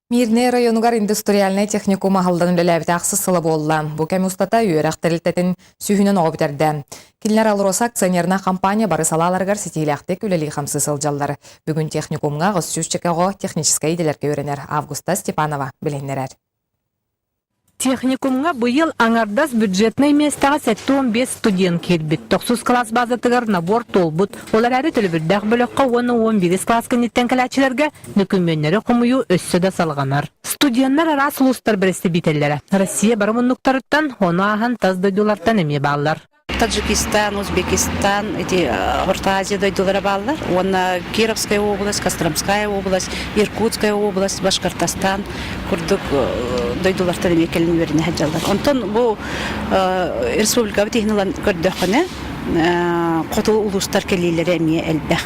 Мирнэй районугар индустриальнай техникум аһыллан үлэлээбитэ ахсыс сыла буолла. Бу кэм устата үөрэх тэрилтэтин сүүһүнэн оҕо бүтэрдэ. Кинилэр АЛРОСА акционернай компания бары салааларыгар ситиилээхтик үлэлии-хамсыы сылдьаллар. Бүгүн техникумҥа 800 оҕо техническэй идэлэргэ үөрэнэр. Августа Степанова билиһиннэрэр. Техникумҥа быйыл аҥардас бюджетнай миэстэҕэ 75 студент киирбит. Тохсус кылаас базатыгар набор туолбут. Ол эрээри төлөбүрдээх бөлөххө уонна 11 кылаас кэнниттэн кэлээччилэргэ дөкүмүөннэри хомуйуу өссө да салҕанар. Студеннар араас улуустар бэрэстэбиитэллэрэ Россия бары муннуктарыттан, ону ааһан тас дойдулартан эмиэ бааллар. Таджикистан, Узбекистан, эти Орто Азия дойдулара бааллар. Уонна Кировская область, Костромская область, Иркутская область, Башкортостан курдук дойдулартан эмиэ кэлин үөрэнэ сылдьаллар. Онтон бу республикабыт иһин ылан көрдөххүнэ, хоту улуустар кэлиилэрэ эмиэ элбэх.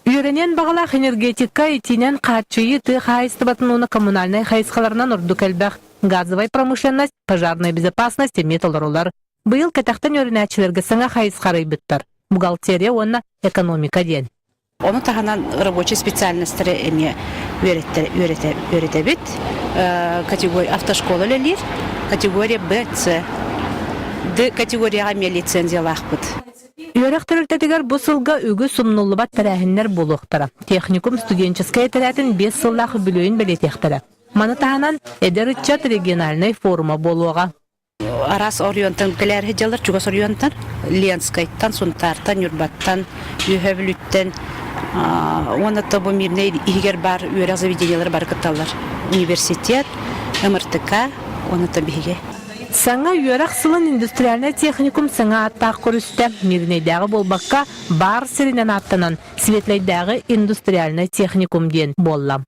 Үөрэниэн баҕалаах энергетика итиинэн хааччыйыы тыа хаһаайыстыбатын уонна коммунальнай хайысхаларынан ордук элбэх. Газовай промышленность, пожарная безопасность эмиэ толорулар. Быйыл кэтэхтэн үөрэнээччилэргэ саҥа хайысха арыйбыттар – бухгалтерия уонна экономика диэн. Ону таһынан рабочай специальностары эмиэ үөрэтэбит. Категория автошкола үлэлиир. Категория Б, С. Д категорияҕа эмиэ лицензиялаахпыт. Үөрэх тэрилтэтигэр бу сылга үгүс умнуллубат тэрээһиннэр буолуохтара. Техникум студенческай этэрээтин 5 сыллаах үбүлүөйүн бэлиэтиэхтэрэ. Маны таһынан, эдэр ыччат региональнай форума буолуоҕа. Араас оройуонтан кэлээр сылдьаллар, чугас оройуонтан, Ленскайтан, Сунтаартан, Ньурбаттан, Үөһээ Бүлүүттэн уонна то бу Мирнэй иһигэр баар үөрэх заведениелара бары кытталлар. Университет, МРТК уонна то биһиги. Саҥа үөрэх сылын индустриальнай техникум саҥа ааттаах көрүстэ. Мирнэйдээҕи буолбакка, баар сиринэн ааттанан, Светлэйдээҕи индустриальнай техникум диэн буолла.